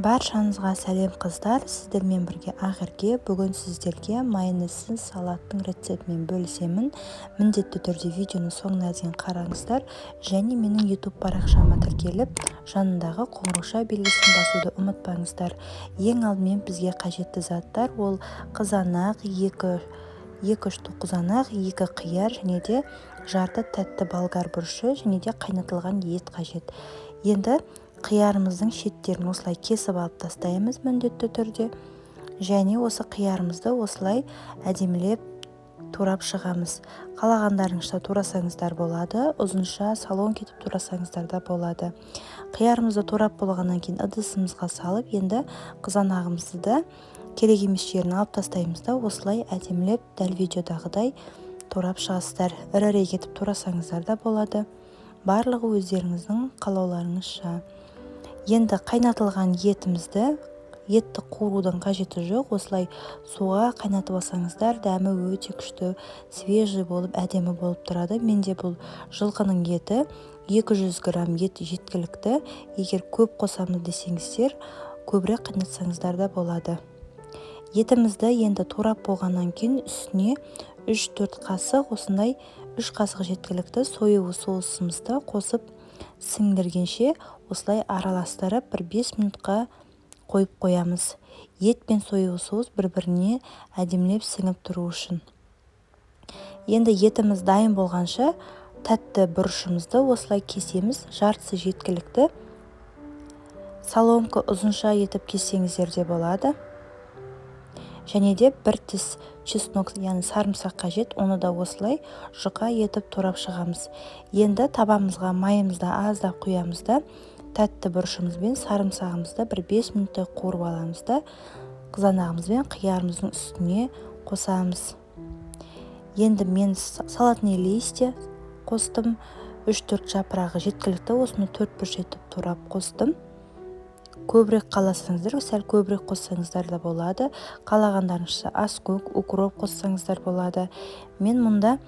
Баршаңызға сәлем, қыздар! Сіздермен бірге Ақерке. Бүгін сіздерге майонезсіз салаттың рецептімен бөлісемін. Міндетті түрде видеоны соңына дейін қараңыздар және менің YouTube парақшама тіркеліп, жанындағы қоңыраушаа белгісін басуды ұмытпаңыздар. Ең алдымен бізге қажетті заттар: ол қызанақ, екі штук қызанақ, екі қияр және де жарты тәтті болгар бұрышы және де қайнатылған ет қажет. Енді қиярымыздың шеттерін осылай кесіп алып тастаймыз міндетті түрде және осы қиярымызды осылай әдемілеп турап шығамыз. Қалағандарыңызша турасаңыздар болады, ұзынша соломка етіп турасаңыздар да болады. Қиярымызды турап болғаннан кейін ыдысымызға салып, енді қызанағымызды да керек емес жерін алып тастаймыз да, осылай әдемілеп, дәл видеодағыдай турап шығасыздар. Ірірек етіп турасаңыздар да болады, барлығы өздеріңіздің қалауларыңызша. Енді қайнатылған етімізді, етті қуырудың қажеті жоқ, осылай суға қайнатып алсаңыздар, дәмі өте күшті, свежий болып, әдемі болып тұрады. Менде бұл жылқының еті, 200 грамм ет жеткілікті. Егер көп қосамыз десеңіздер, көбірек қайнатсаңыздар да болады. Етімізді енді турап болғаннан кейін үстіне 3-4 қасық, осындай 3 қасық жеткілікті, соевый соусымызды қосып, сіңдіргенше осылай араластырып, бір 5 минутқа қойып қоямыз, ет пен соевый соус бір-біріне әдемілеп сіңіп тұру үшін. Енді етіміз дайын болғанша, тәтті бұрышымызды осылай кесеміз, жартысы жеткілікті. Соломка ұзынша етіп кессеңіздер де болады. Және де бір тіс чеснок, яғни сарымсақ қажет, оны да осылай жұқа етіп турап шығамыз. Енді табамызға майымызды аздап құямыз да, тәтті бұрышымыз бен сарымсағымызды бір 5 минуттай қуырып аламыз да, қызанағымыз бен қиярымыздың үстіне қосамыз. Енді мен салатный листья қостым, 3-4 жапырағы жеткілікті. Осыны төрт бұрыш етіп турап қостым. Көбірек қаласаңыздар, сәл көбірек қоссаңыздар да болады. Қалағандарыңызша аскөк, укроп қоссаңыздар болады. Мен мұнда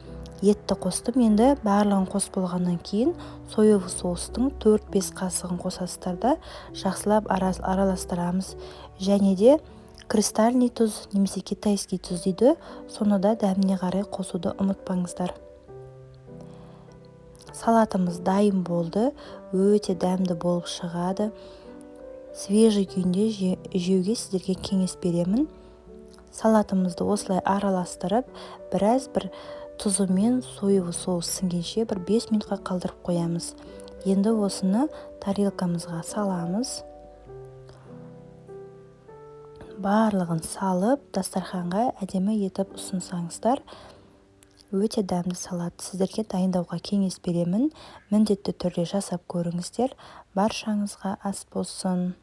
етті қостым. Енді барлығын қосып болғаннан кейін соевый соустың 4-5 қасығын қосасыздар да, жақсылап араластырамыз. Және де кристальный тұз немесе китайский тұз дейді, соны да дәміне қарай қосуды ұмытпаңыздар. Салатымыз дайын болды, өте дәмді болып шығады. Свежий күйінде жеуге сіздерге кеңес беремін. Салатымызды осылай араластырып, біраз бір тұзы мен соевый соус сіңгенше бір 5 минутқа қалдырып қоямыз. Енді осыны тарелкамызға саламыз. Барлығын салып, дастарханға әдемі етіп ұсынсаңыздар, өте дәмді салат. Сіздерге дайындауға кеңес беремін, міндетті түрде жасап көріңіздер. Баршаңызға ас болсын!